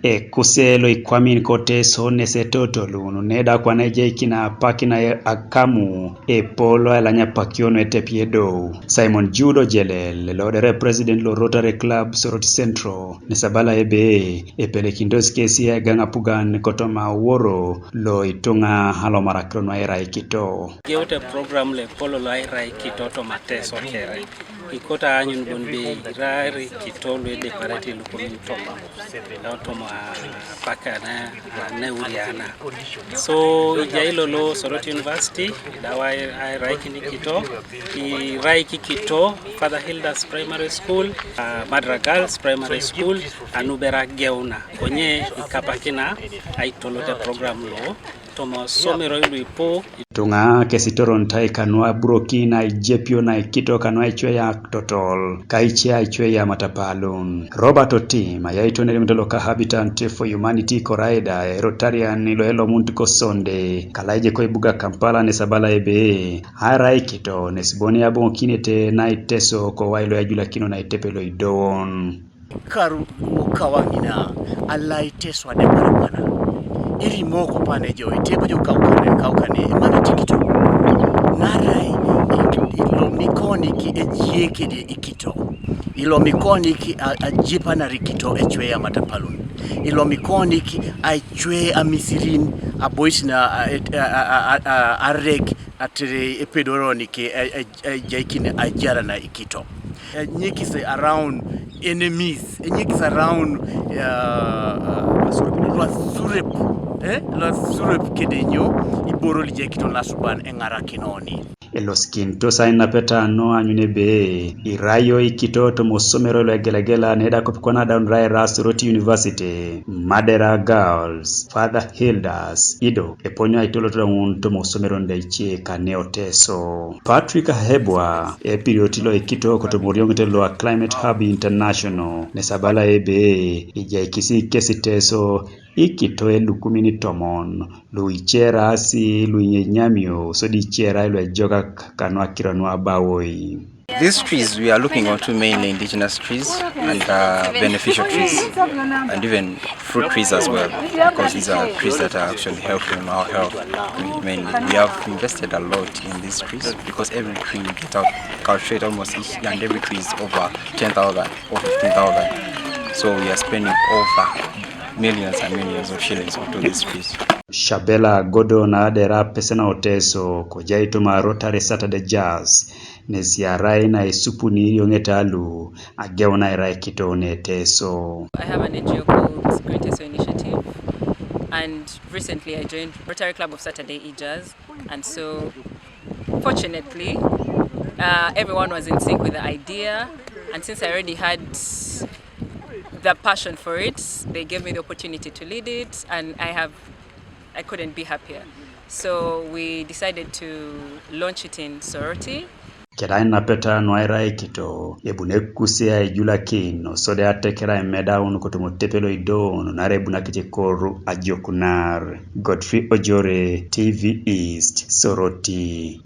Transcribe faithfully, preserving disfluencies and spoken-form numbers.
Ekuse lo ikwamin ko Teso nese totolun, neda kwana ejaikin apak na akamu, epolo ailany apak yon etep edou. Simon Jude Ojelel, lo edere president lo Rotary Club Soroti Central, nesi abala ebe, epelekintos kesi egaŋ apugan kotoma Aworo lo ituŋa alomar akiro nu airai kito. Geute program lo epolo lo airai kito toma Teso kere. Ikot aanyun bon be irai kito lu edeparete ilukumin tomon, tomon, ah, apak na, ah, na euriana. So, ijai lolo Soroti University, idau ai-, airaikin kito, iraik kito, Father Hilda's Primary School, ah, Madera Girls Primary School, anu bera geuna. Konye ikapakina aitolot program lo, toma osomero iluipu. Ituŋa kesi torontai kanu aburokin aijepio na ikito kanu aicweya totol, kaice aicweya matapalun. Robert Otim, ayaiton elimunit loka Habitat for Humanity koraida, Rotarian lo elomunit ko Sonde, kalaije ko ibuga Kampala nesi abala ebe, arai kito nesi bon aboŋokinete na Iteso kowai lo ejulakino na etepe lo idowon. Karu wokawaŋina alai Teso adepar kwana. Irimo kopane jo, itebo jo kaukane, kaukane, emana tikito. Narai i-, ilomikoniki ejie kede ikito. Ilomikoniki a-, ajipanar ikito ecwe amatapalun. Ilomikoniki aicwe amisirin abois na a-, et-, a-, a-, a-, a-, arek atere epedoroni ke a-, a-, ejaikin ajar na ikito. Enyikis around enemies, enyikis around, uh, uh, luasurep, eh? Luasurep kedenyo, iboro lijekiton lasuban eŋarakinoni. Elosikintos ainapeta nu aanyun ebe, irayo ikito toma osomero lo egelegela neda kopikwana adaun rai ras Soroti University, Madera Girls, Father Hildas, ido eponio aitolot da ŋun toma osomero nda ice kane o Teso. Patrick Ahebwa, epirioti lo ikito kotoma orioŋet lo a Climate Hub International, nesi abala ebe, ijaikisi kesi Teso ikito elukumin tomon, lu icerasi, lu inyanyamio, sodi icerai lu ejokak kanu akiro nu abawoi. These trees we are looking onto mainly indigenous trees and, uh, beneficial trees and even fruit trees as well, because these are trees that are actually helping our health mainly. We have invested a lot in these trees because every tree we get out, cultivate almost each and every tree is over ten thousand or fifteen thousand. So we are spending over millions and millions of shillings onto these trees. Shabela Godo na adera apese na o Teso, kojai toma Rotary Saturday Jazz, nesi arai na isupuni irioŋeta lu ageuna irai kito ne Teso. I have an N G O called Great Teso Initiative, and recently I joined Rotary Club of Saturday Ijaz, and so fortunately, uh, everyone was in sync with the idea, and since I already had the passion for it, they gave me the opportunity to lead it, and I have, I couldn't be happier. So we decided to launch it in Soroti. Keda ainapeta nu airai kito, ebuni ekuse aijulakin, osodi atekera aimedaun kotoma otepe lo idon, naarai ebuni akec ekoru ajokunar. Godfrey Ojore, T V East, Soroti.